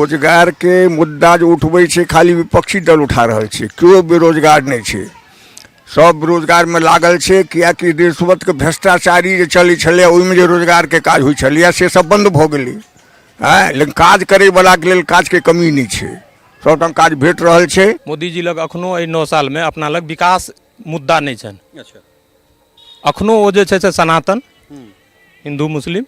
रोजगारके मुद्दा जे उठबै छै, खाली विपक्षी दल उठा रहल छै। केओ बेरोजगार नहि छै, सब रोजगारमे लागल छै, किएकि रिश्वतके भ्रष्टाचारी जे चलै छलै, ओहिमे जे रोजगारके काज होइ छलैए, से सब बन्द भऽ गेलै। आँय, लेकिन काज करैवलाके लेल काजके कमी नहि छै, सबठाम काज भेट रहल छै। मोदीजी लग अखनो एहि 9 सालमे अपना लग विकास मुद्दा नहि छनि। अखनो ओ जे छै से सनातन, हिन्दू, मुस्लिम,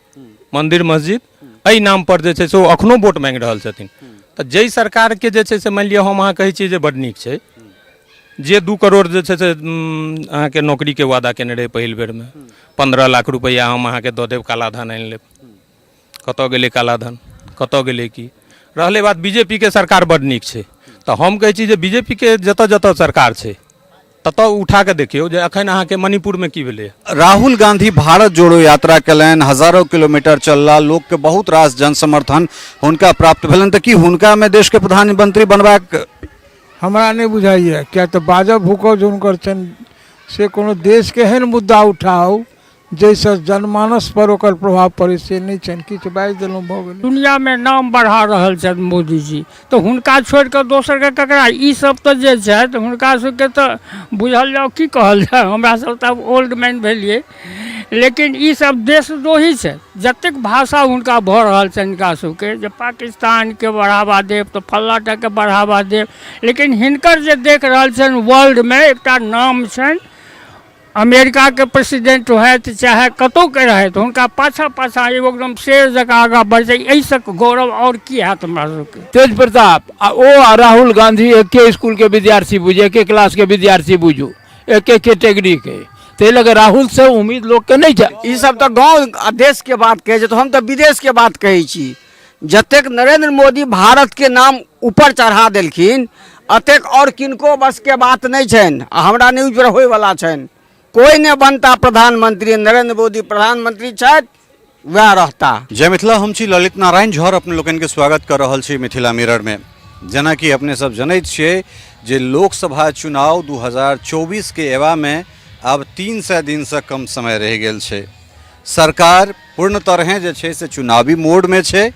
मन्दिर, मस्जिद, एहि नाम पर जे छै से ओ अखनो वोट मांगि रहल छथिन। तऽ जाहि सरकारके जे छै से मानि लिअ हम अहाँ कहै छियै जे बड्ड नीक छै, जे 2 करोड़ जे छै से अहाँके नौकरीके वादा केने रहै पहिल बेरमे, 15 लाख रुपैआ हम अहाँके दऽ देब, काला धन आनि लेब। कतऽ गेलै काला धन? कतऽ गेलै? की रहलै बात, बीजेपीके सरकार बड्ड नीक छै, तऽ हम कहै छी जे बीजेपीके जतऽ जतऽ सरकार छै ततऽ उठा कऽ देखियौ जे एखन अहाँके मणिपुरमे की भेलै। राहुल गांधी भारत जोड़ो यात्रा केलनि, हजारों किलोमीटर चलला, लोकके बहुत रास जन समर्थन हुनका प्राप्त भेलनि, तऽ की हुनकामे देशके प्रधानमंत्री बनबाक? हमरा नहि बुझाइए, किया तऽ बाजब भूकब जे हुनकर छनि से कोनो देशके एहन मुद्दा उठाउ जाहिसँ जनमानस पर ओकर प्रभाव पड़ै, से नहि छनि। किछु बाजि देलहुँ, भऽ गेलै। दुनिआमे नाम बढ़ा रहल छथि मोदीजी, तऽ हुनका छोड़ि कऽ दोसरके ककरा? ई सब तऽ जे छथि, हुनका सबके तऽ बुझल जाउ, की कहल जाय, हमरा सब तऽ आब ओल्ड मैन भेलियै, लेकिन ई सब देशद्रोही छथि। जतेक भाषा हुनका भऽ रहल छनि हिनका सबके जे पाकिस्तानके बढ़ावा देब तऽ फल्लाँ टाके बढ़ावा देब, लेकिन हिनकर जे देख रहल छनि, वर्ल्डमे एकटा नाम छनि। अमेरिकाके प्रेसिडेंट होथि चाहे कतहुके रहथि, हुनका पाछाँ पाछाँ एगो एकदम शेर जकाँ आगाँ बढ़ै छै। एहिसँ गौरव आओर की हैत हमरा सबके? तेज प्रताप आ ओ आ राहुल गांधी एके स्कूलके विद्यार्थी बुझू, एके क्लासके विद्यार्थी बुझू, एके कैटेगरीके। ताहि लऽ कऽ राहुलसँ उम्मीद लोकके नहि छै। ई सब तऽ गाँव आ देशके बात कहै छै, तऽ हम तऽ विदेशके बात कहै छी। जतेक नरेंद्र मोदी भारतके नाम ऊपर चढ़ा देलखिन, अतेक आओर किनको बसके बात नहि छनि आ हमरा न्यूज पर होइवला छनि। कोइ नहि बनता प्रधानमंत्री, नरेंद्र मोदी प्रधानमंत्री छथि, वएह रहता। जय मिथिला, हम छी ललित नारायण झर, अपने लोकनिके स्वागत कर रहल छी मिथिला मिररमे। जेनाकि अपने सब जनैत छियै जे लोकसभा चुनाव 2024 के एवामे आब 300 दिनसँ कम समय रहि गेल छै। सरकार पूर्ण तरहें जे छै से चुनावी मोडमे छै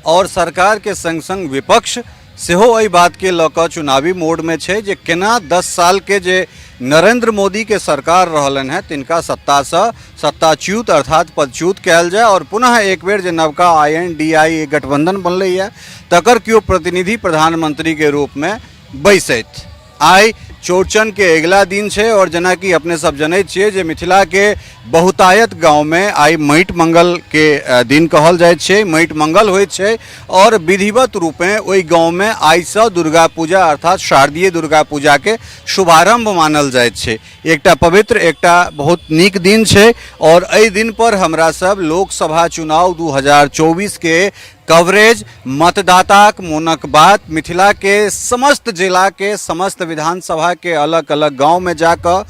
आओर सरकारके सङ्ग सङ्ग विपक्ष सेहो एहि बातके लऽ कऽ चुनावी मोडमे छै जे केना 10 सालके जे नरेंद्र मोदीके सरकार रहलनि हेँ, तिनका सत्तासँ सत्ताच्युत अर्थात पदच्युत कयल जाय आओर पुनः एक बेर जे नवका I N D I गठबंधन बनलैए, तकर केओ प्रतिनिधि प्रधानमंत्रीके रूपमे बैसथि। आइ चौरचनके अगिला दिन छै आओर जेनाकि अपने सब जनैत छियै जे मिथिलाके बहुतायत गाँवमे आइ माटि मंगलके दिन कहल जाइत छै। माटि मंगल होइत छै आओर विधिवत रूपेँ ओहि गाँवमे आइसँ दुर्गा पूजा अर्थात शारदीय दुर्गा पूजाके शुभारम्भ मानल जाइत छै। एकटा पवित्र, एकटा बहुत नीक दिन छै आओर एहि दिन पर हमरा सब लोकसभा चुनाव 2024 के कवरेज, मतदाताक मोनक बात, मिथिलाके समस्त जिलाके समस्त विधानसभाके अलग अलग गाँवमे जाकऽ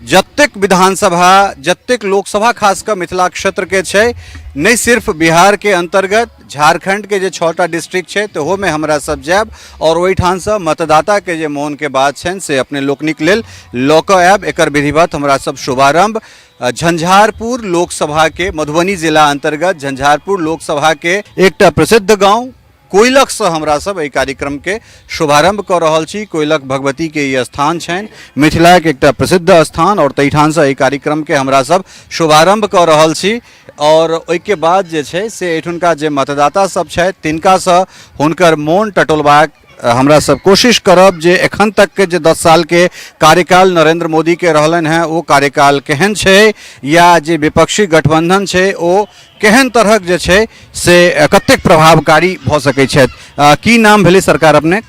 जतेक विधानसभा, जतेक लोकसभा खास कऽ मिथिला क्षेत्रके छै, नहि सिर्फ बिहारके अन्तर्गत झारखण्डके जे 6टा डिस्ट्रिक्ट छै तहोमे हमरा सब जायब आओर ओहिठामसँ मतदाताके जे मोनके बात छनि से अपने लोकनिक लेल लऽ कऽ आयब। एकर विधिवत हमरा सब शुभारम्भ झंझारपुर लोकसभा के मधुबनी जिला अंतर्गत झंझारपुर लोकसभा के एकटा प्रसिद्ध गांव कोइलख से हमरा सब एहि कार्यक्रम के शुभारंभ कऽ रहल छी। कोइलख भगवती के ई स्थान छनि, मिथिला के एकटा प्रसिद्ध स्थान, और तहिठाम से एहि कार्यक्रम के हमरा सब शुभारंभ कऽ रहल छी। और ओहिके बाद जे छै से एहिठुनका जे मतदाता सब छथि तिनकासँ हुनकर मोन टटोलबाक हमरा सब कोशिश करब जे एखन तक के जे 10 साल के कार्यकाल नरेंद्र मोदी के रहलनि हैं ओ कार्यकाल केहन छै, या जे विपक्षी गठबंधन छै ओ केहन तरहक जे छै से कतेक प्रभावकारी भऽ सकै छथि। की नाम भेलै सरकार अपने?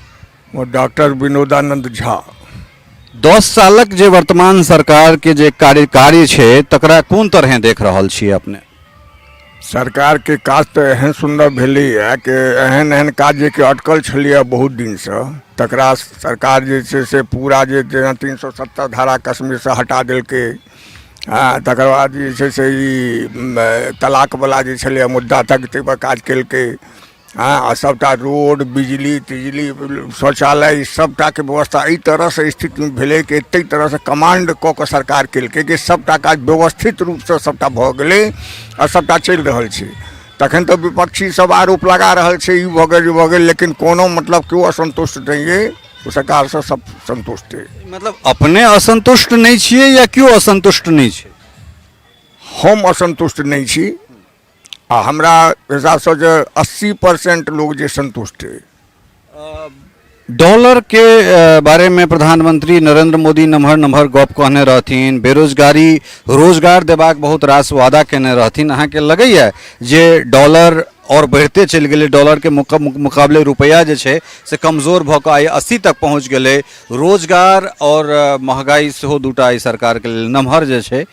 ओ डॉक्टर विनोदानंद झा। 10 सालक जे वर्तमान सरकार के जे कार्य छै तकरा कोन तरहे देख रहल छियै अपने? सरकारके काज तऽ एहन सुन्दर भेलैए कि एहन एहन काज जे कि अटकल छलैए बहुत दिनसँ, तकरा सरकार जे छै से पूरा जे जेना 370 धारा कश्मीरसँ हटा देलकै। हँ, तकर बाद जे छै से ई तलाकवला जे छलैए मुद्दा तक ताहिपर काज केलकै। हँ, आ सभटा रोड, बिजली तिजली, शौचालय, ई सभटाके व्यवस्था एहि तरहसँ स्थितिमे भेलै कि एतेक तरहसँ कमाण्ड कऽ कऽ सरकार केलकै कि सभटा काज व्यवस्थित रूपसँ सभटा भऽ गेलै आ सभटा चलि रहल छै। तखन तऽ विपक्षी सब आरोप लगा रहल छै ई भऽ गेल ई भऽ गेल लेकिन कोनो मतलब केओ असन्तुष्ट नहि अइ ओ सरकारसँ सब सन्तुष्ट अइ मतलब अपने असन्तुष्ट नहि छियै या केओ असन्तुष्ट नहि छै हम असन्तुष्ट नहि छी आ हमरा हिसाबसँ जे 80% लोक जे सन्तुष्ट अइ डॉलर के बारे में प्रधानमंत्री नरेंद्र मोदी नम्हर नम्हर गप कहने रहथिन बेरोजगारी रोजगार देबाक बहुत रास वादा केने रहथिन अहाँके लगैए जे डॉलर आओर बढ़िते चलि गेलै डॉलरके मुकाबले रुपैआ जे छै से कमजोर भऽ कऽ आइ 80 तक पहुँच गेलै रोजगार आओर महगाइ सेहो दूटा एहि सरकारके लेल नम्हर जे छै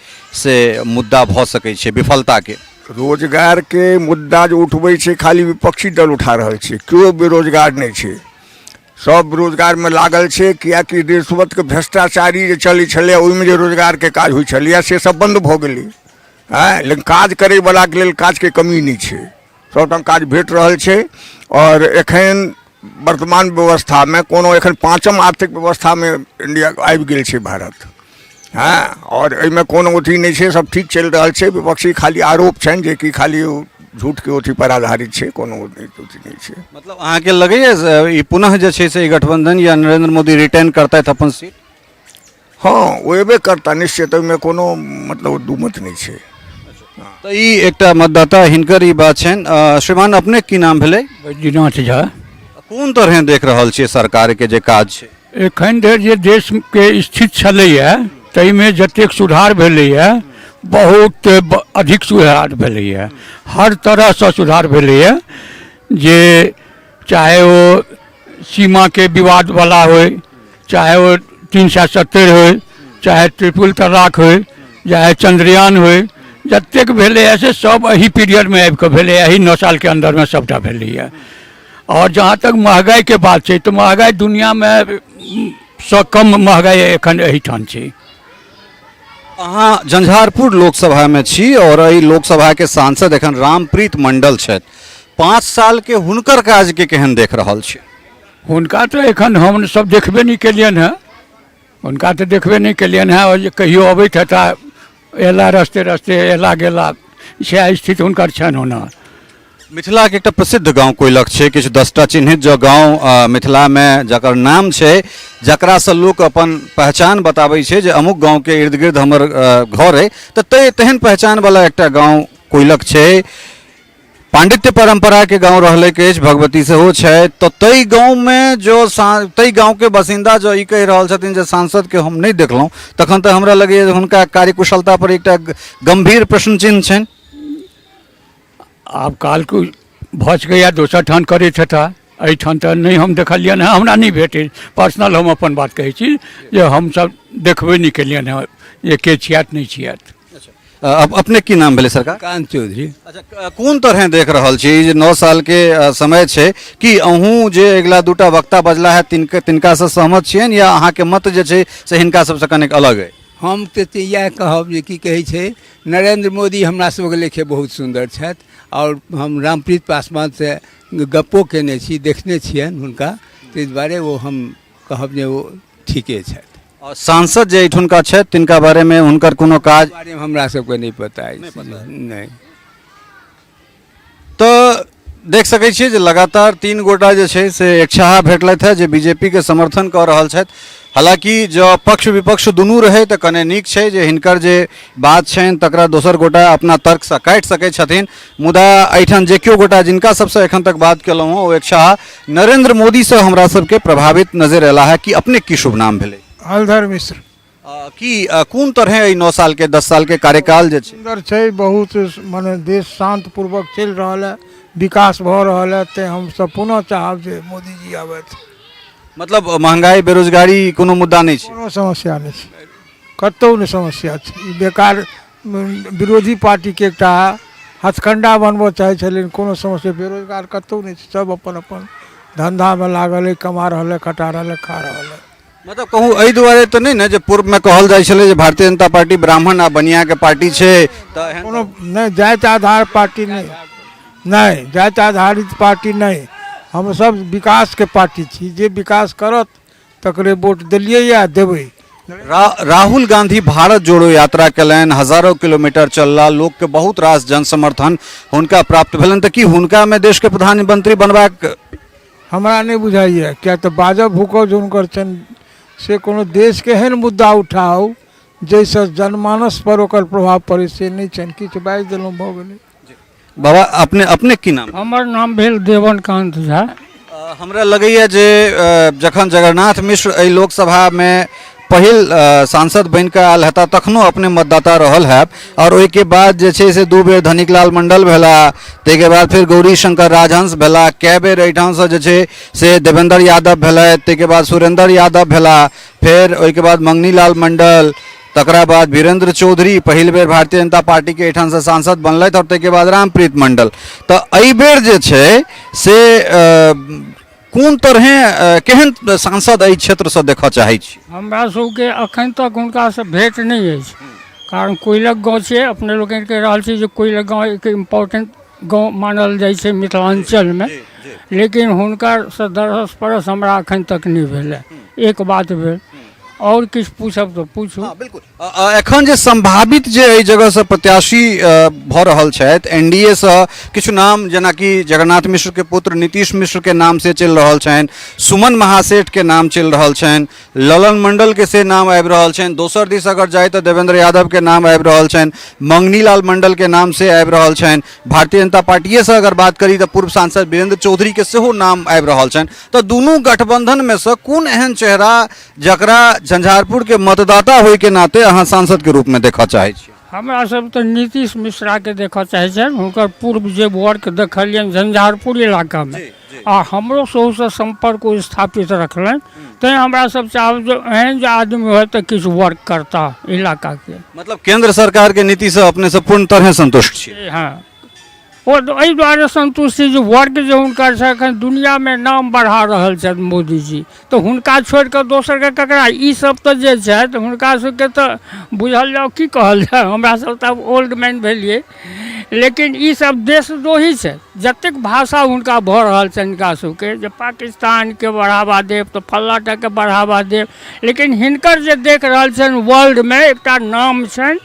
से मुद्दा भऽ सकै छै विफलताके रोजगारके मुद्दा जे उठबै छै खाली विपक्षी दल उठा रहल छै केओ बेरोजगार नहि छै सब रोजगारमे लागल छै किएकि रिश्वतके भ्रष्टाचारी जे चलै छलै ओहिमे जे रोजगारके काज होइ छलैए से सब बन्द भऽ गेलै आँय लेकिन काज करैवलाके लेल काजके कमी नहि छै सभठाम काज भेट रहल छै आओर एखन वर्तमान व्यवस्थामे कोनो एखन पाँचम आर्थिक व्यवस्थामे इंडिया आबि गेल छै भारत हँ आओर एहिमे कोनो अथी नहि छै सब ठीक चलि रहल छै विपक्षी खाली आरोप छनि जेकि खाली ओ झूठके अथी पर आधारित छै कोनो अथी नहि छै मतलब अहाँके लगैए जे ई पुनः जे छै से ई गठबंधन या नरेंद्र मोदी रिटर्न करतथि अपन सीट हँ ओ एबे करता निश्चित ओहिमे कोनो मतलब दू मत नहि छै तऽ ई एकटा मतदाता हिनकर ई बात छनि श्रीमान अपने की नाम भेलै बैद्यनाथ झा कोन तरहे देख रहल छियै सरकारके जे काज छै एखन धरि जे देशके स्थिति छलैए ताहिमे जतेक सुधार भेलैए बहुत अधिक सुधार भेलैए हर तरहसँ सुधार भेलैए जे चाहे ओ सीमाके विवादवला होइ चाहे ओ 370 होइ चाहे ट्रिपल तलाक होइ चाहे चन्द्रयान होइ जतेक भेलैए से सब एही पीरियडमे आबिकऽ भेलैए एही 9 सालके अन्दरमे सभटा भेलैए आओर जहाँ तक महगाइके बात छै तऽ महगाइ दुनिआँमे सँ कम महगाइ एखन एहिठाम छै अहाँ झंझारपुर लोकसभामे छी आओर एहि लोकसभाके सांसद एखन रामप्रीत मंडल छथि 5 सालके हुनकर काजके केहन देख रहल छी हुनका तऽ एखन हमसभ देखबे नहि केलियनि हँ हुनका तऽ देखबे नहि केलियनि हँ आओर जे कहियो अबैत हेता अयला रस्ते रस्ते अयला गेला सएह स्थिति हुनकर छनि ओना मिथिलाके एकटा प्रसिद्ध गाँव कोइलख छै किछु 10टा चिन्हित जो गाँव मिथिलामे जकर नाम छै जकरासँ लोक अपन पहचान बताबै छै जे अमुक गाँवके इर्द गिर्द हमर घर अइ तऽ तेहन पहचानवला एकटा गाँव कोइलख छै पांडित्य परंपराके गाँव रहलै अछि भगवती सेहो छथि तऽ ताहि गाँवमे जो ताहि गाँवके बासिन्दा जो ई कहि रहल छथिन जे सांसदके हम नहि देखलहुँ तखन तऽ हमरा लगैए जे हुनका कार्यकुशलता पर एकटा गम्भीर प्रश्न चिन्ह छनि आब कालके भऽ सकैए दोसर ठाम करैत हेता एहिठाम तऽ नहि हम देखलियनि हँ हमरा नहि भेटल पर्सनल हम अपन बात कहै छी जे हमसब देखबे नहि केलियनि हँ जे के छियथि नहि छियथि अपने की नाम भेलै सरकार कान्त चौधरी अच्छा कोन तरहे देख रहल छी ई जे 9 साल के समय छै कि अहूँ जे अगिला दूटा वक्ता बजला है तिनकासँ सहमत छियनि या अहाँके मत जे छै से हिनका सबसँ कनेक अलग अइ हम तऽ इएह कहब जे की कहै छै नरेन्द्र मोदी हमरा सबके लेखे बहुत सुन्दर छथि आओर हम रामप्रीत पासवानसँ गप्पो कयने छी देखने छियनि हुनका ताहि दुआरे ओ हम कहब जे ओ ठीके छथि आओर सांसद जे एहिठुनका छथि तिनका बारेमे हुनकर कोनो काज बारेमे हमरा सबके नहि पता अछि नहि तऽ देख सकै छियै जे लगातार 3 गोटा जे छै से एकछाहा भेटलथि हेँ जे बीजेपीके समर्थन कऽ रहल छथि हालाँकि जँ पक्ष विपक्ष दुनू रहै तऽ कने नीक छै जे हिनकर जे बात छनि तकरा दोसर गोटा अपना तर्कसँ काटि सकै छथिन मुदा एहिठाम जे केओ गोटा जिनका सबसँ एखन तक बात केलहुँ हँ ओ एकछाहा नरेंद्र मोदीसँ हमरा सबके प्रभावित नजरि अयला है कि अपने की शुभ नाम भेलै हलधर मिश्र की कोन तरहे एहि 9 सालके 10 सालके कार्यकाल जे छै सुन्दर छै बहुत मने देश शान्तपूर्वक चलि रहल है विकास भऽ रहल है तेँ हमसब पुनः चाहब जे मोदीजी आबथि मतलब महंगाई बेरोजगारी कोनो मुद्दा नहि छै कोनो समस्या नहि छै कतहु नहि समस्या छै ई बेकार विरोधी पार्टीके एकटा हथकण्डा बनबऽ चाहै छै लेकिन कोनो समस्या बेरोजगार कतहु नहि छै सब अपन अपन धन्धामे लागल अइ कमा रहल अइ खटा रहल अइ खा रहल अइ मतलब कहू एहि दुआरे तऽ नहि ने जे पूर्वमे कहल जाइ छलै जे भारतीय जनता पार्टी ब्राह्मण आ बनियाके पार्टी छै तऽ एहन कोनो नहि जाति आधार पार्टी नहि नहि जाति आधारित पार्टी नहि हमसभ विकासके पार्टी छी जे विकास करत तकरे वोट देलियै या देबै राहुल गांधी भारत जोड़ो यात्रा केलनि, हजारों किलोमीटर चलला, लोकके बहुत रास जन समर्थन हुनका प्राप्त भेलनि, तऽ की हुनकामे देशके प्रधानमंत्री बनबाक? हमरा नहि बुझाइए, किया तऽ बाजब भूकब जे हुनकर छनि से कोनो देशके एहन मुद्दा उठाउ जाहिसँ जनमानसपर ओकर प्रभाव पड़ै से नहि छनि। किछु बाजि देलहुँ, भऽ गेलै। बाबा, अपने अपने की नाम? हमर नाम भेल देवन कान्त झा। हमरा लगैए जे जखन जगन्नाथ मिश्र एहि लोकसभामे पहिल सांसद बनि कऽ आयल हेता तखनो अपने मतदाता रहल हैब, आओर ओहिके बाद जे छै से 2 बेर धनिकलाल मंडल भेला, ताहिके बाद फेर गौरी शंकर राजहंस भेला, कए बेर एहिठामसँ जे छै से देवेंद्र यादव भेलथि, ताहिके बाद सुरेंद्र यादव भेला, फेर ओहिके बाद मंगनीलाल मंडल, तकरा बाद वीरेंद्र चौधरी पहिल बेर भारतीय जनता पार्टीके एहिठामसँ सांसद बनलथि, आओर ताहिके बाद रामप्रीत मंडल। तऽ एहि बेर जे छै से कोन तरहे केहन सांसद एहि क्षेत्रसँ देखऽ चाहै छी? हमरा सबके अखन तक हुनकासँ भेँट नहि अछि, कारण कोइलख गाँव छियै। अपने लोकनि कहि रहल छी जे कोइलख गाँव एक इम्पोर्टेंट गाँव मानल जाइ छै मिथिलाञ्चलमे, लेकिन हुनकासँ दरस परस हमरा अखन तक नहि भेल। एक बात भेल, आओर किछु पूछब तऽ पूछू। हँ, बिल्कुल। एखन जे संभावित जे एहि जगहसँ प्रत्याशी भऽ रहल छथि एन डी ए सँ, किछु नाम जेनाकि जगन्नाथ मिश्रके पुत्र नीतीश मिश्रके नाम से चलि रहल छनि, सुमन महासेठके नाम चलि रहल छनि, ललन मंडलके से नाम आबि रहल छनि, दोसर दिस अगर जाय तऽ देवेंद्र यादवके नाम आबि रहल छनि, मंगनीलाल मंडलके नाम से आबि रहल छनि, भारतीय जनता पार्टिएसँ अगर बात करी तऽ पूर्व सांसद वीरेंद्र चौधरीके सेहो नाम आबि रहल छनि। तऽ दुनू गठबंधनमे सँ कोन एहन चेहरा जकरा झंझारपुरके मतदाता होइके नाते अहाँ सांसदके रूपमे देखऽ चाहै छी? हमरा सब तऽ नीतीश मिश्राके देखऽ चाहै छनि। हुनकर पूर्व जे वर्क देखलियनि झंझारपुर इलाकामे आ हमरो सेहोसँ सम्पर्क ओ स्थापित रखलनि, तैँ हमरा सब चाहब जे एहन जे आदमी होय तऽ किछु वर्क करता इलाकाके। मतलब केंद्र सरकारके नीतिसँ अपने सब पूर्ण तरहे संतुष्ट छी? हँ, ओ एहि दुआरे सन्तुष्ट छी जे वर्क जे हुनकर छै एखन दुनिआँमे नाम बढ़ा रहल छथि मोदीजी, तऽ हुनका छोड़ि कऽ दोसरके ककरा? ईसभ तऽ जे छथि हुनका सभके तऽ बुझल जाउ की कहल जाय, हमरा सब तऽ आब ओल्ड मैन भेलियै, लेकिन ईसभ देशद्रोही छथि। जतेक भाषा हुनका भऽ रहल छनि हिनका सभके जे पाकिस्तानके बढ़ावा देब तऽ फल्लाँ टाके बढ़ावा देब, लेकिन हिनकर जे देख रहल छनि वर्ल्डमे एकटा नाम छनि,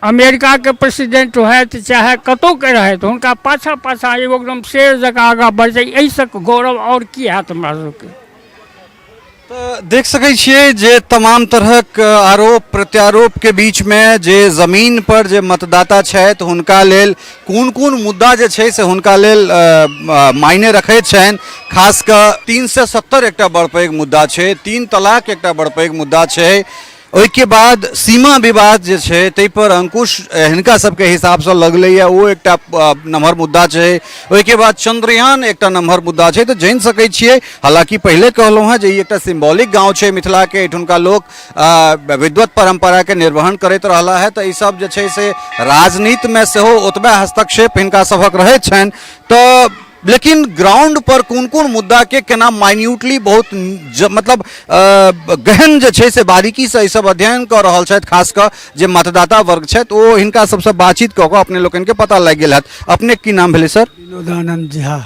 अमेरिकाके प्रेसिडेंट होथि चाहे कतहुके रहथि, हुनका पाछाँ पाछाँ एगो एकदम शेर जकाँ आगाँ बढ़ि जाइ, एहिसँ गौरव आओर की हैत हमरा सबके? तऽ देख सकै छियै जे तमाम तरहक आरोप प्रत्यारोपके बीचमे जे जमीन पर जे मतदाता छथि हुनका लेल कोन कोन मुद्दा जे छै से हुनका लेल मायने रखैत छनि। खास कऽ 370 एकटा बड़ पैघ मुद्दा छै, 3 तलाक एकटा बड़ पैघ मुद्दा छै, ओहिके बाद सीमा विवाद जे छै ताहिपर अंकुश हिनका सबके हिसाबसँ लगलैए, ओ एकटा नमहर मुद्दा छै, ओहिके बाद चंद्रयान एकटा नमहर मुद्दा छै। तऽ जानि सकै छियै, हालाँकि पहिले कहलहुँ हेँ जे ई एकटा सिम्बॉलिक गाँव छै मिथिलाके, एहिठुनका लोक विद्वत परम्पराके निर्वहन करैत रहला है, तऽ ईसब जे छै से राजनीतिमे सेहो ओतबे हस्तक्षेप हिनका सभक रहैत छनि। तऽ लेकिन ग्राउंड पर कोन कोन मुद्दा के केना माइन्यूटली बहुत मतलब गहन जे छै से बारीकी से सब अध्ययन कऽ रहल छथि, खास कऽ जे मतदाता वर्ग छथि ओ हिनका सबसँ बातचीत कऽ कऽ अपने लोकनि के पता लागि गेल हैत। अपने की नाम भेलै सर? विनोदानंद झा।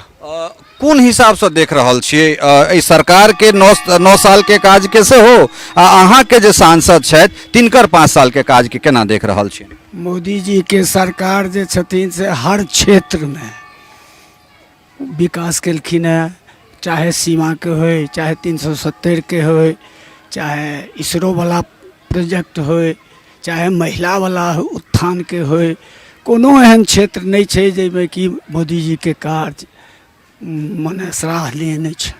कोन हिसाबसँ देख रहल छियै एहि सरकार के 9 साल के काज के सेहो आ अहाँके जे सांसद छथि तिनकर 5 साल के काज के केना देख रहल छियै? मोदी जी के सरकार जे छथिन से हर क्षेत्रमे विकास केलखिन हेँ, चाहे सीमाके होइ, चाहे 370के होइ, चाहे इसरोवला प्रोजेक्ट होइ, चाहे महिलावला उत्थानके होइ, कोनो एहन क्षेत्र नहि छै जाहिमे कि मोदीजीके कार्य मने सराहनीय नहि छै।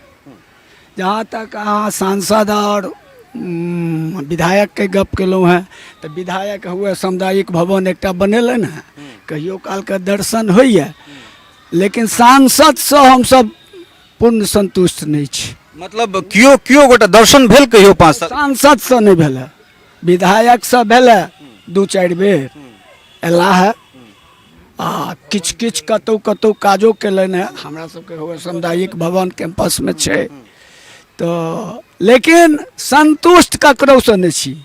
जहाँ तक अहाँ सांसद आओर विधायकके गप केलहुँ हेँ तऽ विधायक हुए सामुदायिक भवन एकटा बनेलनि हेँ, कहियो कालके दर्शन होइए, लेकिन सांसदसँ हमसब पूर्ण सन्तुष्ट नहि छी। मतलब केओ गोटा दर्शन भेल कहियो 5 साल? सांसदसँ नहि भेल है, विधायकसँ भेल है 2-4 बेर अयला है आ किछु किछु कतहु कतहु काजो केलनि हेँ। हमरा सबके हुए सामुदायिक भवन कैंपसमे छै तऽ, लेकिन सन्तुष्ट ककरोसँ नहि छी,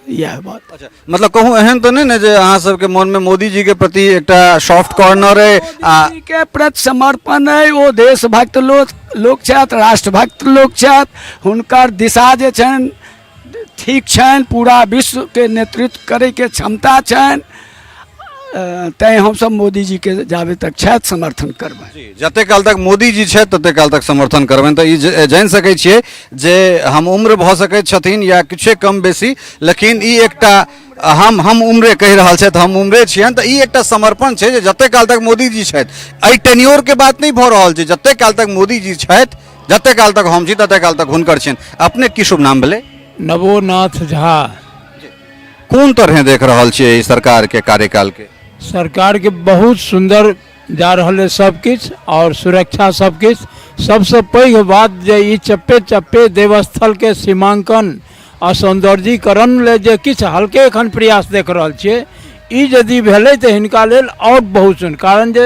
इएह बात। अच्छा, मतलब कहूँ एहन तऽ नहि ने जे अहाँ सबके मोनमे मोदी जी के प्रति एकटा सॉफ्ट कॉर्नर अइ आ के प्रति समर्पण अइ? ओ देशभक्त लोक छथि, राष्ट्रभक्त लोक छथि, हुनकर दिशा जे छनि ठीक छनि पूरा विश्वके नेतृत्व करैके क्षमता छनि तैँ हमसभ मोदीजीके जाबे तक छथि समर्थन करबै जी जते काल तक मोदी जी छथि तते काल तक समर्थन करबनि तऽ ई जानि सकै छियै जे हम उम्र भऽ सकैत छथिन या किछुए कम बेसी लेकिन ई एकटा हम हम उम्रे कहि रहल छथि हम उम्रे छियनि तऽ ई एकटा समर्पण छै जे जते काल तक मोदी जी छथि एहि टेन्योरके बात नहि भऽ रहल छै जते काल तक मोदी जी छथि जते काल तक हम छी तते काल तक हुनकर छियनि अपने की शुभ नाम भेलै नवोनाथ झा कोन तरहे देख रहल छियै एहि सरकारके कार्यकालके सरकारके बहुत सुन्दर जा रहल अइ सब किछु आओर सुरक्षा सब किछु सबसँ पैघ बात जे ई चप्पे चप्पे देवस्थलके सीमाङ्कन आ सौन्दर्यीकरण लेल जे किछु हल्के एखन प्रयास देख रहल छियै ई यदि भेलै तऽ हिनका लेल आओर बहुत सुन्दर कारण जे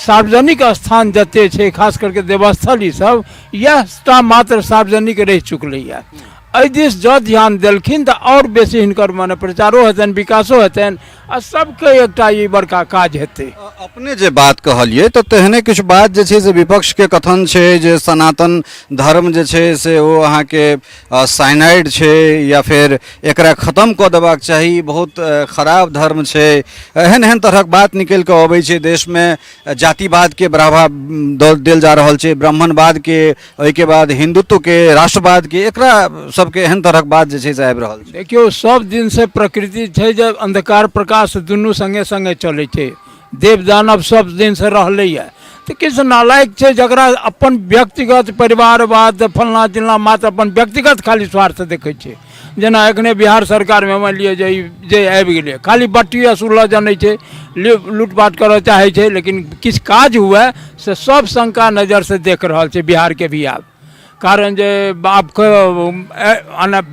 सार्वजनिक स्थान जते छै खास करके देवस्थल ई सब इएह टा मात्र सार्वजनिक रहि चुकलैए एहि दिस जँ ध्यान देलखिन तऽ आओर बेसी हिनकर मने प्रचारो हेतनि विकासो हेतनि आ सबके एकटा ई बड़का काज हेतै अपने जे बात कहलियै तऽ तेहने किछु बात जे छै से विपक्षके कथन छै जे सनातन धर्म जे छै से ओ अहाँके साइनाइड छै या फेर एकरा खतम कऽ देबाक चाही बहुत खराब धर्म छै एहन एहन तरहक बात निकलि कऽ अबै छै देशमे जातिवादके बढ़ावा दऽ देल जा रहल छै ब्राह्मणवादके ओहिके बाद हिन्दुत्वके राष्ट्रवादके एकरा सबके एहन तरहक बात जे छै से आबि रहल छै देखियौ सब दिनसँ प्रकृति छै जे अन्धकार प्रकाश दुनू सङ्गे सङ्गे चलै छै देव दानव सब दिनसँ रहलैए तऽ किछु नालायक छै जकरा अपन व्यक्तिगत परिवारवाद फलना चिलना मात्र अपन व्यक्तिगत खाली स्वार्थ देखै छै जेना एखने बिहार सरकारमे मानि लिअ जे ई जे आबि गेलै खाली बट्टी असूलऽ जनै छै लूटपाट करऽ चाहै छै लेकिन किछु काज हुए से सब शंका नजरसँ देख रहल छै बिहारके भी आब कारण जे आबके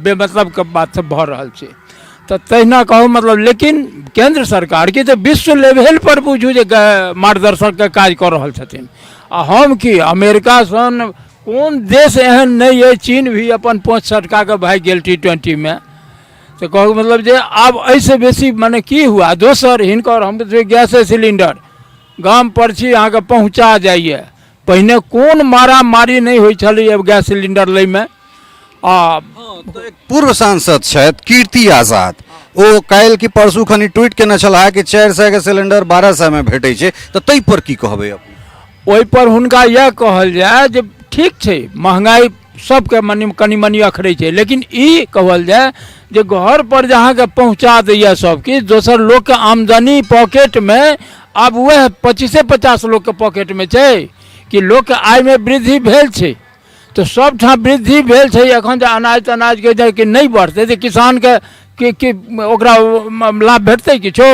बेमतलबके बात सब भऽ रहल छै तऽ तहिना कहू मतलब लेकिन केन्द्र सरकारके तऽ विश्व लेवल पर बुझू जे मार्गदर्शकके काज कऽ रहल छथिन आ हम की अमेरिका सन कोन देश एहन नहि अइ चीन भी अपन पहुँच सटका कऽ भागि गेल टी ट्वेंटीमे तऽ कहू मतलब जे आब एहिसँ बेसी मने की हुआ दोसर हिनकर हम गैसे सिलिंडर गाम पर छी अहाँके पहुँचा जाइए पहिने कोन मारामारी नहि होइ छलैए गैस सिलिंडर लैमे आ तऽ एक पूर्व सांसद छथि कीर्ति आजाद ओ काल्हि कि परसू खनी ट्वीट केने छलाह कि 400 के सिलेंडर 1200 मे भेटै छै तऽ ताहि पर की कहबै अपने ओहिपर हुनका इएह कहल जाय जे ठीक छै महंगाई सबके मनी कनि मनि अखरै छै लेकिन ई कहल जाय जे घर पर जे अहाँके पहुँचा दैए सब किछु दोसर लोकके आमदनी पॉकेटमे आब वएह पच्चीसे पचास लोकके पॉकेटमे छै कि लोकके आयमे वृद्धि भेल छै तऽ सबठाम वृद्धि भेल छै एखन जे अनाज तनाजके जे कि नहि बढ़तै तऽ किसानके कि ओकरा लाभ भेटतै किछो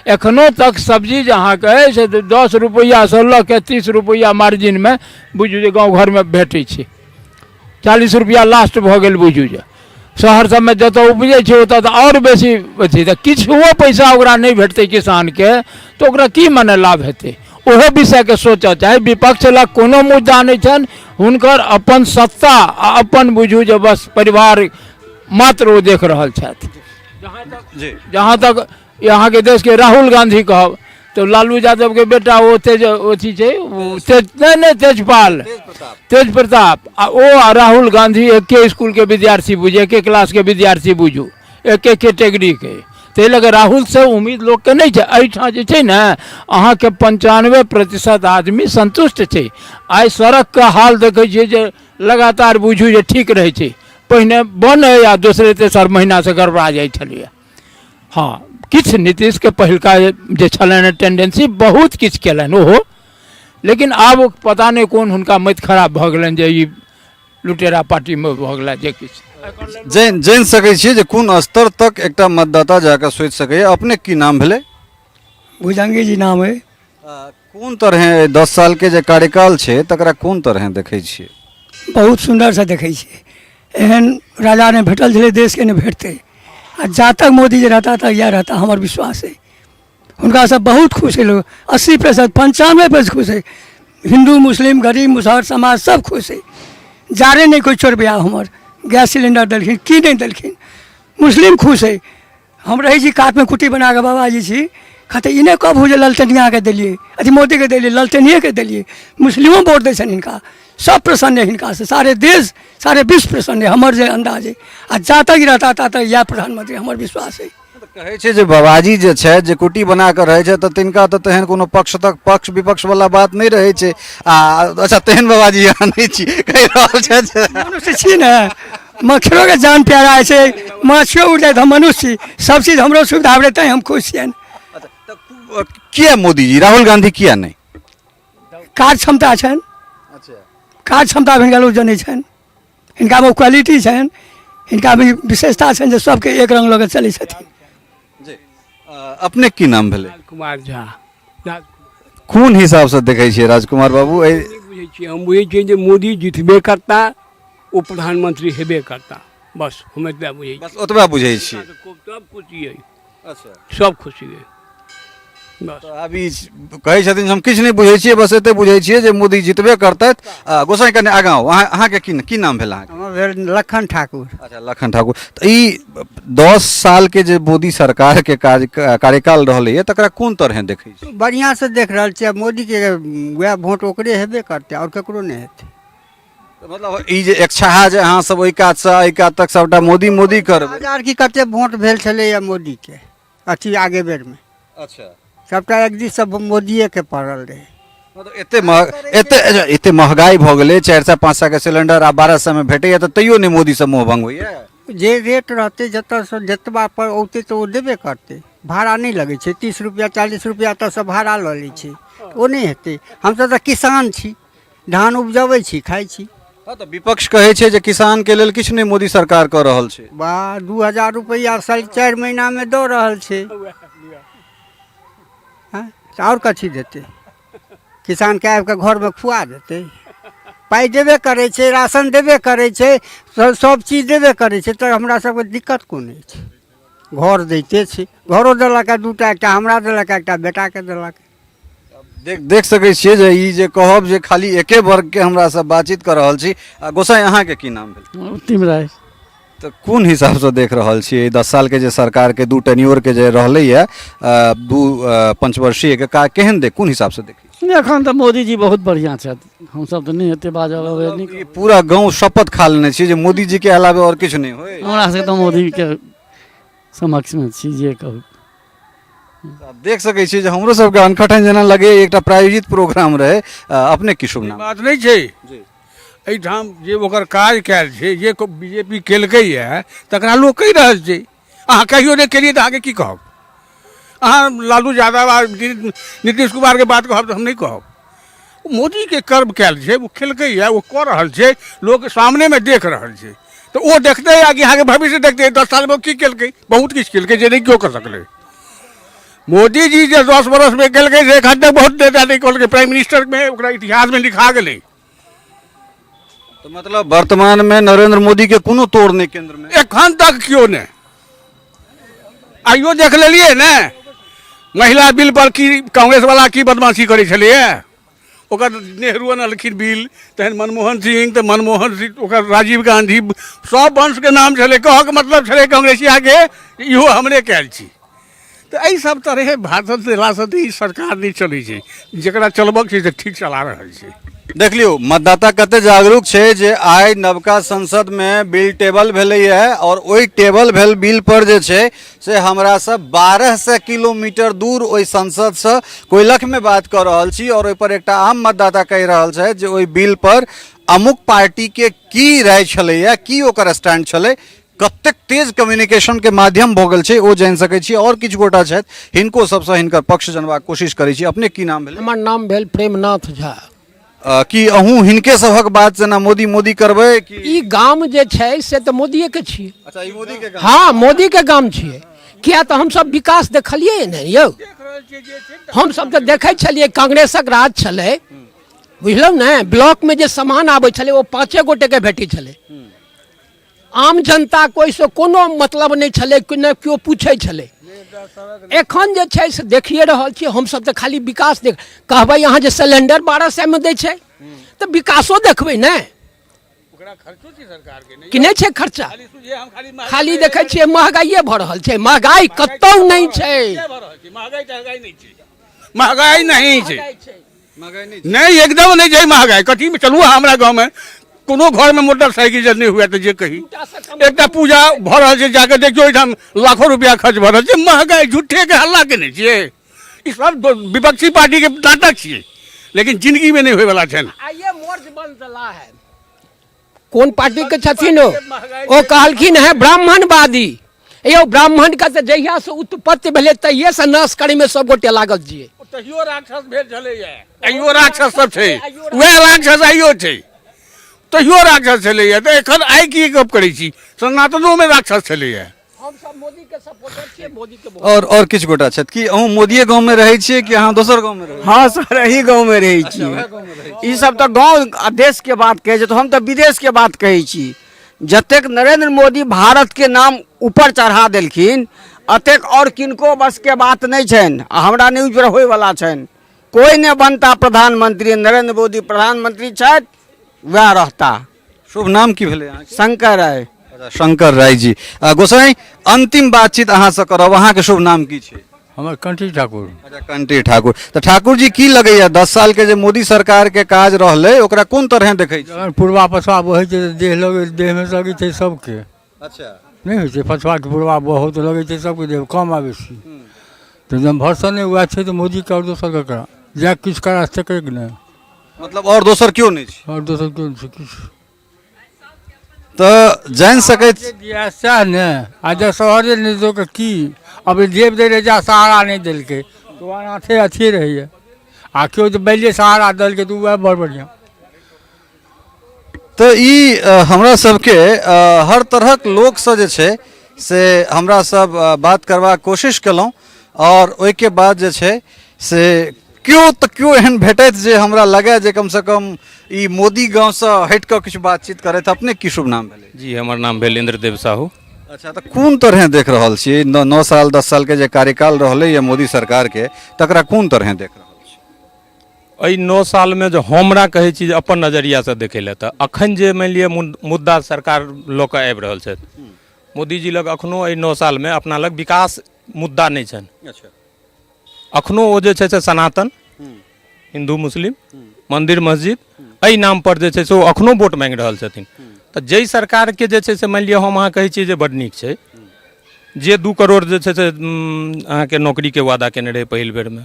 एखनो तक सब्जी जे अहाँके अइ से 10 रुपैआसँ लऽ के 30 रुपैआ मार्जिनमे बुझू जे गाँव घरमे भेटै छै 40 रुपैआ लास्ट भऽ गेल बुझू जे शहर सबमे जतऽ उपजै छै ओतऽ तऽ आओर बेसी अथी तऽ किछुओ पैसा ओकरा नहि भेटतै किसानके तऽ ओकरा की मने लाभ हेतै ओहो विषयके सोचऽ चाही विपक्ष लग कोनो मुद्दा नहि छनि हुनकर अपन सत्ता आ अपन बुझू जे बस परिवार मात्र ओ देख रहल छथि जहाँ तक अहाँके देशके राहुल गांधी कहब तऽ लालू यादवके बेटा ओ तेज अथी छै ओ तेज नहि नहि तेजपाल तेज प्रताप आ ओ आ राहुल गांधी एके इसकुलके विद्यार्थी बुझू एके क्लासके विद्यार्थी बुझू एके कैटेगरीके ताहि लऽ कऽ राहुलसँ उम्मीद लोकके नहि छै एहिठाम जे छै ने अहाँके 95% आदमी सन्तुष्ट छै आइ सड़कके हाल देखै छियै जे लगातार बुझू जे ठीक रहै छै पहिने बनै आ दोसरे तेसर महीनासँ गड़बड़ा जाइ छलैए हँ किछु नीतीशके पहिलका जे छलनि टेंडेंसी बहुत किछु केलनि ओहो लेकिन आब पता नहि कोन हुनका मति खराब भऽ गेलनि जे ई लुटेरा पार्टीमे भऽ गेला जे किछु जानि जानि सकै छियै जे कोन स्तर तक एकटा मतदाता जाकऽ सोचि सकैए अपने की नाम भेलै भुजंगी जी नाम अइ कोन तरहे 10 सालके जे कार्यकाल छै तकरा कोन तरहे देखै छियै बहुत सुन्दरसँ देखै छियै एहन राजा नहि भेटल छलै देशके नहि भेटतै आ जा तक मोदीजी रहता तक इएह रहता हमर विश्वास अइ हुनकासँ बहुत खुश हइ लोक 80% 95% खुश हइ हिन्दू मुस्लिम गरीब मुसहर समाज सब खुश हइ जाड़े नहि कोइ चोरबै आब हमर गैस सिलेंडर देलखिन की नहि देलखिन मुस्लिम खुश हइ हम रहै छी कातमे कुटी बना कऽ बाबाजी छी कहतै ई नहि कहबू जे ललटनियाके देलियै अथी मोदीके देलियै ललटनिएके देलियै मुस्लिमो वोट दै छनि हिनका सब प्रसन्न अइ हिनकासँ, सारे देश सारे विश्व प्रसन्न अइ, हमर जे अन्दाज अइ। आ जा तक रहता ता तक इएह प्रधानमंत्री, हमर विश्वास अइ। कहै छै जे बाबाजी जे छै जे कुटी बना कऽ रहै छै तऽ तिनका तऽ तेहन कोनो पक्ष तक पक्ष विपक्ष वाला बात नहि रहै छै। आ अच्छा तेहन बाबाजी अहाँ नहि छी कहि रहल छथि। मनुष्य छी ने, मच्छरोके जान प्यारा होइ छै, माछियो उड़ि जाइत, हम मनुष्य छी, सब चीज हमरो सुविधा भेलै तैँ हम खुश छियनि। किया मोदीजी, राहुल गांधी किया नहि? कार्य क्षमता छनि, कार्य क्षमता हिनका लोक जनै छनि, हिनकामे ओ क्वालिटी छनि, हिनकामे ई विशेषता छनि जे सबके एक रङ्ग लऽ कऽ चलै छथिन। अपने की नाम भेलै? कुमार झा। कोन हिसाबसँ देखै छियै राजकुमार बाबू? एहि बुझै छियै, हम बुझै छियै जे मोदी जितबे करता, ओ प्रधानमंत्री हेबे करता, बस हम एतबा बुझै छियै। बस ओतबा बुझै छियै। सब खुशी अइ। सब खुशी अइ। बस। तऽ आब ई कहै छथिन जे हम किछु नहि बुझै छियै, बस एते बुझै छियै जे मोदी जितबे करतथि। आ गोसाई कने आगाँ आउ, अहाँके की नाम भेल अहाँके? हमर भेल लखन ठाकुर। अच्छा लखन ठाकुर, तऽ ई 10 सालके जे मोदी सरकारके कार्यकाल रहलैए तकरा कोन तरहे देखै छी? बढ़िआँसँ देख रहल छियै। मोदीके वएह वोट ओकरे हेबे करतै, आओर ककरो नहि हेतै। तऽ मतलब ई जे इच्छा जे अहाँ सब ओहि कातसँ एहि कात तक सबटा मोदी मोदी करबै। हजार की कते वोट भेल छलैए मोदीके अथी आगे बेरमे। सबटा एक दिस सब मोदिएके पड़ल रहै। मतलब एते अच्छा, एते महगाई भऽ गेलै, 400 500 के सिलेंडर आ 1200 मे भेटैया, तऽ तैयो नहि मोदी सब मोह भंग होइया। जे रेट रहतै जतऽसँ जतबा पर औतै तऽ ओ देबे करतै। भाड़ा नहि लगै छै, 30 रुपैआ 40 रुपैआ एतऽसँ भाड़ा लऽ लै छै, ओ नहि हेतै। हमसब तऽ किसान छी, धान उपजबै छी, खाइ छी। हँ, तऽ विपक्ष कहै छै जे किसान के लेल किछु नहि मोदी सरकार कऽ रहल छै। वाह, 2000 रुपैआ साल 4 महीनामे दऽ रहल छै। हँ, तऽ आओर कथी देतै? किसानके आबि कऽ घरमे खुआ देतै? पाइ देबे करै छै, राशन देबे करै छै, सब चीज देबे करै छै, तऽ हमरा सबके दिक्कत कोन अछि? घर दैते छै, घरो देलक 2टा, एकटा हमरा देलक, एकटा बेटाके देलक। देख सकै छियै जे ई जे कहब जे खाली एके वर्गके हमरा सब बातचीत कऽ रहल छी। आ गोसाई अहाँके की नाम भेल? उत्तम राय। तऽ कोन हिसाबसँ देख रहल छियै ई 10 सालके जे सरकारके 2 टेन्योरके जे रहलैए, 2 पंचवर्षीयके का केहन देख कोन हिसाबसँ देखै छियै? नहि, एखन तऽ मोदीजी बहुत बढ़िआँ छथि, हमसब तऽ नहि एते बाजब अबै नहि। ई पूरा गाँव शपथ खा लेने छी जे मोदीजीके अलावे आओर किछु नहि होइ। हमरा सबके तऽ मोदीके समक्षमे छी, जे कहू। आब देख सकै छियै जे हमरो सबके अनखठन जेना लगैए, एकटा प्रायोजित प्रोग्राम रहै। अपने की शुभ नाम? बात नहि छै, एहिठाम जे ओकर काज कयल छै, जे बीजेपी केलकैए तकरा लोक कहि रहल छै। अहाँ कहियो नहि केलियै तऽ अहाँके की कहब? अहाँ लालू यादव आ नीतीश कुमारके बात कहब तऽ हम नहि कहब। मोदीके कर्म कयल छै, ओ केलकैए, ओ कऽ रहल छै, लोक सामनेमे देख रहल छै, तऽ ओ देखतै आ कि अहाँके भविष्य देखतै। 10 सालमे ओ की केलकै? बहुत किछु केलकै जे नहि केओ कऽ सकलै। मोदीजी जे 10 बरसमे केलकै से एखन तक बहुत नेता नहि केलकै। प्राइम मिनिस्टरमे ओकरा इतिहासमे लिखा गेलै। तऽ मतलब वर्तमानमे नरेंद्र मोदीके कोनो तोड़ नहि केन्द्रमे? एखन तक केओ नहि। आइयो देख लेलियै ने महिला बिल पर की कांग्रेस वाला की बदमाशी करै छलैए। ओकर नेहरू अनलखिन बिल, तहन मनमोहन सिंह, तऽ मनमोहन सिंह ओकर राजीव गांधी, सब वंशके नाम छलै। कहऽके मतलब छलै कांग्रेसियाके इहो हमरे कयल छी। तऽ एहि सब तरहे भाषण देलासँ तऽ ई सरकार नहि चलै छै, जकरा चलबक छै से ठीक चला रहल छै। देख लियौ मतदाता कते जागरूक छै जे आइ नवका संसदमे बिल टेबल भेलैए और ओहि टेबल भेल बिल पर जे छै से हमरा सब 1200 किलोमीटर दूर ओहि संसदसँ कोइलखमे बात कऽ रहल छी और ओहिपर एकटा आम मतदाता कहि रहल छथि जे ओहि बिल पर अमुक पार्टीके की राय छलैए, की ओकर स्टैंड छलै। कतेक तेज कम्युनिकेशनके माध्यम भऽ गेल छै ओ जानि सकै छी। आओर किछु गोटा छथि, हिनको सबसँ हिनकर पक्ष जनबाक कोशिश करै छी। अपने की नाम भेल? हमर नाम भेल प्रेमनाथ झा। की अहूँ हिनके सभक बात जेना मोदी मोदी करबै कि? ई गाम जे छै से तऽ मोदिये के छियै। अच्छा, ई मोदी के गाम? हाँ, मोदी के गाम छियै। किया तऽ हमसब विकास देखलियै ने यौ। हमसब तऽ देखै छलियै कांग्रेसक राज छलै, बुझलहुँ ने, ब्लॉकमे जे सामान आबै छलै ओ 5 गोटेके भेटै छलै। आम जनता के ओहिसँ कोनो मतलब नहि छलै, नहि केओ पूछै छलै। एखन जे छै से देखिए रहल छियै हमसब तऽ खाली विकास देख कहबै। अहाँ जे सिलेंडर 1200मे दै छै तऽ विकासो देखबै ने कि नहि छै खर्चा? खाली देखै छियै महगाइए भऽ रहल छै, महगाइ कतहु नहि छै। महगाइ नहि छै। नहि, एकदम नहि छै महगाइ। कथीमे चलू, अहाँ हमरा गाँवमे कोनो घरमे मोटरसाइकिल जब नहि हुए तऽ जे कही। एकटा पूजा भऽ रहल छै, जाके देखियौ, एहिठाम लाखो रुपया खर्च भऽ रहल छै। महगाइ झूठेके हल्ला केने छियै। ई सब विपक्षी पार्टीके नाटक छियै, लेकिन जिंदगीमे नहि होयवला छनि। आइए मोर्च बंद है। कोन पार्टी के छथिन ओ? ओ कहलखिन है ब्राह्मणवादी। यौ, ब्राह्मण के तऽ जहिया से उत्पत्ति भेलै तहिये से नाश करे में सब गोटे लागल छियै। तहियो राक्षस भेल छलैया, आइयो राक्षस सब छै, वएह राक्षस आइयो छै। तहियो राक्षस छलैया तऽ एखन आइ की गप करै छी? सनातनोमे राक्षस छलैया। हमसब मोदी के सपोर्टर छियै, मोदी के। और किछु गोटा छथि। कि अहूँ मोदिये गाँवमे रहै छियै कि अहाँ दोसर गाँवमे रहै? हँ सर, एही गाँवमे रहै छी। ई सब तऽ गाँव आ देशके बात कहै छै, तऽ हम तऽ विदेशके बात कहै छी। जतेक नरेंद्र मोदी भारतके नाम ऊपर चढ़ा देलखिन, अतेक आओर किनको बसके बात नहि छनि आ हमरा न्यूज पर होइवला छनि। कोइ नहि बनता प्रधानमंत्री, नरेंद्र मोदी प्रधानमंत्री छथि, वएह रहता। शुभ नाम की भेलै अहाँके? शंकर राय। अच्छा, शंकर राय जी। गोसाई, अंतिम बातचीत अहाँसँ करब। अहाँके शुभ नाम की छै? हमर कंठी ठाकुर। अच्छा, कंठी ठाकुर। तऽ ठाकुर जी, की लगैया, 10 साल के जे मोदी सरकार के काज रहलै, ओकरा कोन तरहे देखै छी? जखन पुरबा पछुआ बहै छै तऽ देह लगै, देहमे लगै छै सबके। नहि होइ छै? पछुआ के पुरबा बहुत लगै छै सबके देह, कम आ बेसी। तऽ जब भरसन नहि वएह छै तऽ मोदीके आओर दोसर ककरा जाए किछु करा सकै कि नहि? मतलब आओर दोसर केओ नहि छै? आओर दोसर केओ नहि छै किछु। तऽ जानि सकैत जे दिया सएह ने। आ जब शहरे नहि दऽ कऽ की अब जेब दै रहै, जा सहारा नहि देलकै तऽ ओ अनाथे अथिए रहैए। आ केओ जे बैले सहारा देलकै तऽ वएह बड़ बढ़िआँ। तऽ ई हमरा सबके हर तरहक लोकसँ जे छै से हमरा सब बात करबाक कोशिश केलहुँ, आओर ओहिके बाद जे छै से केओ तऽ केओ एहन भेटैत जे हमरा लगै जे कमसँ कम ई मोदी गाँवसँ हटि कऽ किछु बातचीत करैत। अपने की शुभ नाम भेलै? जी, हमर नाम भेल इन्द्रदेव साहू। अच्छा, तऽ कोन तरहे देख रहल छियै 9 साल 10 सालके जे कार्यकाल रहलैए मोदी सरकारके, तकरा कोन तरहे देख रहल छी? एहि 9 सालमे जे हमरा कहै छी जे अपन नजरियासँ देखै लए, तऽ अखन जे मानि लिअ मुद्दा सरकार लऽ कऽ आबि रहल छथि मोदीजी लग, अखनो एहि 9 सालमे अपना लग विकास मुद्दा नहि छनि। अखनो ओ जे छै से सनातन, हिन्दू मुस्लिम, मन्दिर मस्जिद, एहि नामपर जे छै से ओ अखनो वोट मांगि रहल छथिन। तऽ जाहि सरकारके जे छै से मानि लिअ हम अहाँ कहै छियै जे बड्ड नीक छै, जे 2 करोड़ जे छै से अहाँके नौकरीके वादा केने रहै पहिल बेरमे,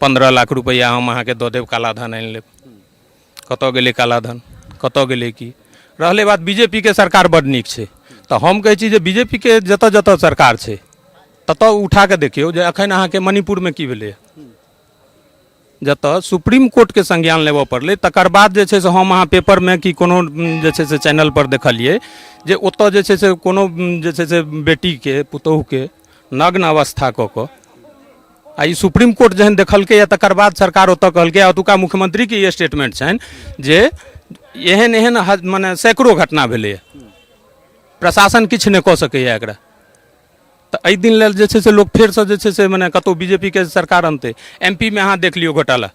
15 लाख रुपैआ हम अहाँके दऽ देब, काला धन आनि लेब, कतऽ गेलै काला धन, कतऽ गेलै? की रहलै बात, बी जे पी के सरकार बड्ड नीक छै, तऽ हम कहै छी जे बी जे पी के जतऽ जतऽ सरकार छै ततऽ उठा कऽ देखियौ जे एखन अहाँके मणिपुरमे की भेलैए, जतऽ सुप्रीम कोर्टके संज्ञान लेबऽ पड़लै। तकर बाद जे छै से हम अहाँ पेपरमे कि कोनो जे छै से चैनलपर देखलियै जे ओतऽ जे छै से कोनो जे छै से बेटीके पुतोहुके नग्न अवस्था कऽ कऽ, आ ई सुप्रीम कोर्ट जहन देखलकैए तकर बाद सरकार ओतऽ कहलकै, ओतुका मुख्यमंत्रीके ई स्टेटमेंट छनि जे एहन एहन मने सैकड़ो घटना भेलैए, प्रशासन किछु नहि कऽ सकैए एकरा। तऽ एहि दिन लेल जे छै से लोक फेरसँ जे छै से मने कतहु बी जे पी के सरकार अनतै। एम पी मे अहाँ देख लियौ घोटाला।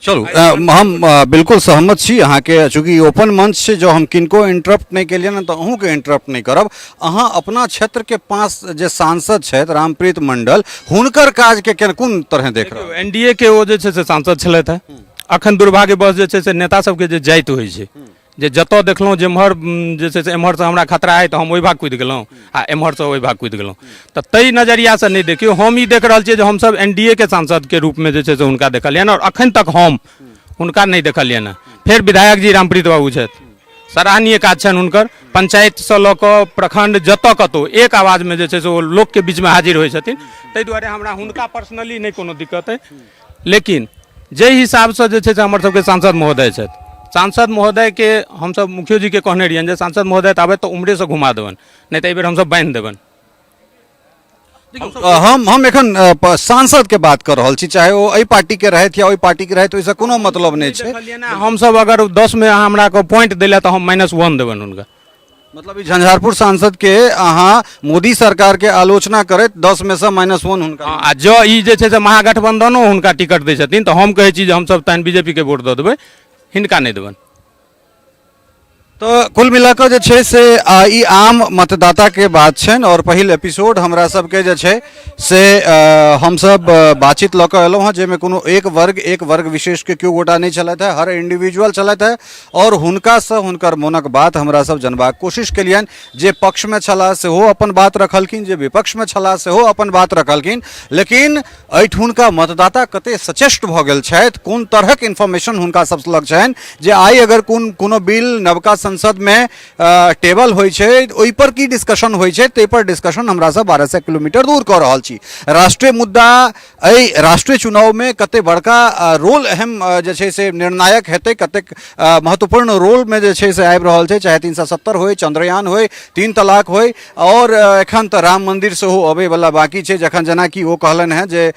चलू, हम बिल्कुल सहमत छी अहाँके। चूँकि ओपन मंच छै, जँ हम किनको इंटरप्ट नहि केलियनि तऽ अहूँके इंटरप्ट नहि करब। अहाँ अपना क्षेत्रके पास जे सांसद छथि रामप्रीत मंडल, हुनकर काजके कोन तरहे देख रहल? एन डी ए के ओ जे छै से सांसद छलथि हेँ। अखन दुर्भाग्यवश जे छै से नेता सबके जे जाति होइ छै, जे जतऽ देखलहुँ जेम्हर जे छै से एम्हरसँ हमरा खतरा अइ तऽ हम ओहि भाग कुदि गेलहुँ आ एम्हरसँ ओहि भाग कुदि गेलहुँ, तऽ ताहि नजरियासँ नहि देखियौ। हम ई देख रहल छियै जे हमसभ एन डी ए के सांसदके रूपमे जे छै से हुनका देखलियनि, आओर अखन तक हम हुनका नहि देखलियनि हँ। फेर विधायक जी रामप्रीत बाबू छथि, सराहनीय काज छनि हुनकर। पंचायतसँ लऽ कऽ प्रखंड जतऽ कतहु एक आवाजमे जे छै से ओ लोकके बीचमे हाजिर होइ छथिन, ताहि दुआरे हमरा हुनका पर्सनली नहि कोनो दिक्कत अइ। लेकिन जाहि हिसाबसँ जे छै से हमर सबके सांसद महोदय छथि, सांसद महोदयके हमसब मुखियो जीके कहने रहियनि जे सांसद महोदय आबथि तऽ उम्हरेसँ घुमा देबनि, नहि तऽ एहिबेर हमसब बान्हि देबनि। हम एखन सांसदके बात कऽ रहल छी, चाहे ओ एहि पार्टीके रहथि या ओहि पार्टीके रहथि, ओहिसँ कोनो मतलब नहि छै। हमसब अगर 10 मे अहाँ हमरा पॉइंट दै लए तऽ हम -1 देबनि हुनका। मतलब ई झंझारपुर सांसद के अहाँ मोदी सरकार के आलोचना करैत 10 में से -1 हुनका। हँ, आ जँ ई जे छै से महागठबंधनो हुनका टिकट दै छथिन तऽ हम कहै छी जे हमसब तहन बीजेपी के वोट दऽ देबै, हिनका नहि देबनि। तऽ कुल मिला कऽ जे छै से ई आम मतदाताके बात छनि आओर पहिल एपिसोड हमरा सबके जे छै से हमसब बातचीत लऽ कऽ एलहुँ हँ, जाहिमे कोनो एक वर्ग एक वर्ग विशेषके केओ गोटा नहि छलथि हेँ, हर इंडिविजुअल छलथि हेँ आओर हुनकासँ हुनकर मोनक बात हमरा सब जनबाक कोशिश केलियनि। जे पक्षमे छलाह सेहो अपन बात रखलखिन, जे विपक्षमे छलाह सेहो अपन बात रखलखिन, लेकिन एहिठुनका मतदाता कते सचेष्ट भऽ गेल छथि, कोन तरहक इन्फॉर्मेशन हुनका सब लग छनि जे आइ अगर कोन कोनो बिल नवका संसदमे टेबल होइ छै ओहिपर की डिस्कशन होइ छै, ताहिपर डिस्कशन हमरा सब 1200 किलोमीटर दूर कऽ रहल छी। राष्ट्रीय मुद्दा एहि राष्ट्रीय चुनावमे कते बड़का रोल अहम जे छै से निर्णायक हेतै, कतेक महत्वपूर्ण रोलमे जे छै से आबि रहल छै, चाहे 370 होइ, चंद्रयान होइ, 3 तलाक होइ, आओर एखन तऽ राम मन्दिर सेहो अबैवला बाँकी छै। जखन जेनाकि ओ कहलनि हेँ जे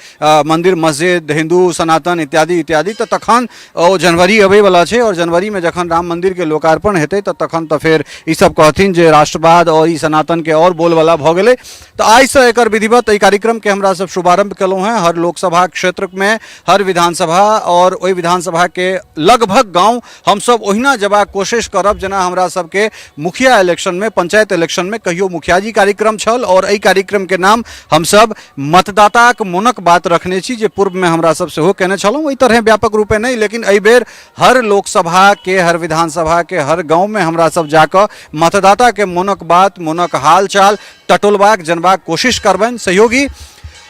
मन्दिर मस्जिद हिन्दू सनातन इत्यादि इत्यादि, तऽ तखन ओ जनवरी अबैवला छै आओर जनवरीमे जखन राम मन्दिरके लोकार्पण हेतै तऽ तखन तऽ फेर ईसब कहथिन जे राष्ट्रवाद आओर ई सनातनके आओर बोलबला भऽ गेलै। तऽ आइसँ एकर विधिवत एहि कार्यक्रमके हमरा सब शुभारम्भ केलहुँ हेँ। हर लोकसभा क्षेत्रमे, हर विधानसभा आओर ओहि विधानसभाके लगभग गाँव हमसब ओहिना जेबाक कोशिश करब जेना हमरा सबके मुखिया इलेक्शनमे, पंचायत इलेक्शनमे कहियो मुखियाजी कार्यक्रम छल आओर एहि कार्यक्रमके नाम हमसब मतदाताक मोनक बात रखने छी, जे पूर्वमे हमरा सब सेहो केने छलहुँ। एहि तरहे व्यापक रूपे नहि, लेकिन एहि बेर हर लोकसभाके, हर विधानसभाके, हर गाँवमे हमरा सब जाकऽ मतदाताके मोनक बात, मोनक हालचाल टटोलबाक, जनबाक कोशिश करबनि। सहयोगी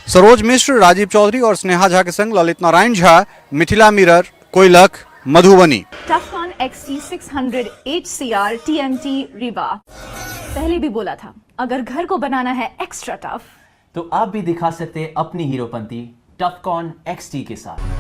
सरोज मिश्र, राजीव चौधरी और स्नेहा झा के संग Lalit Narayan Jha, Mithila mirror, Koilakh, Madhubani. टफकॉन XT600 HCR TMT Rewa. पहले भी बोला था, अगर घर को बनाना है एक्स्ट्रा टफ तो आप भी दिखा सकते हैं अपनी हीरोपंती टफकॉन XT के साथ।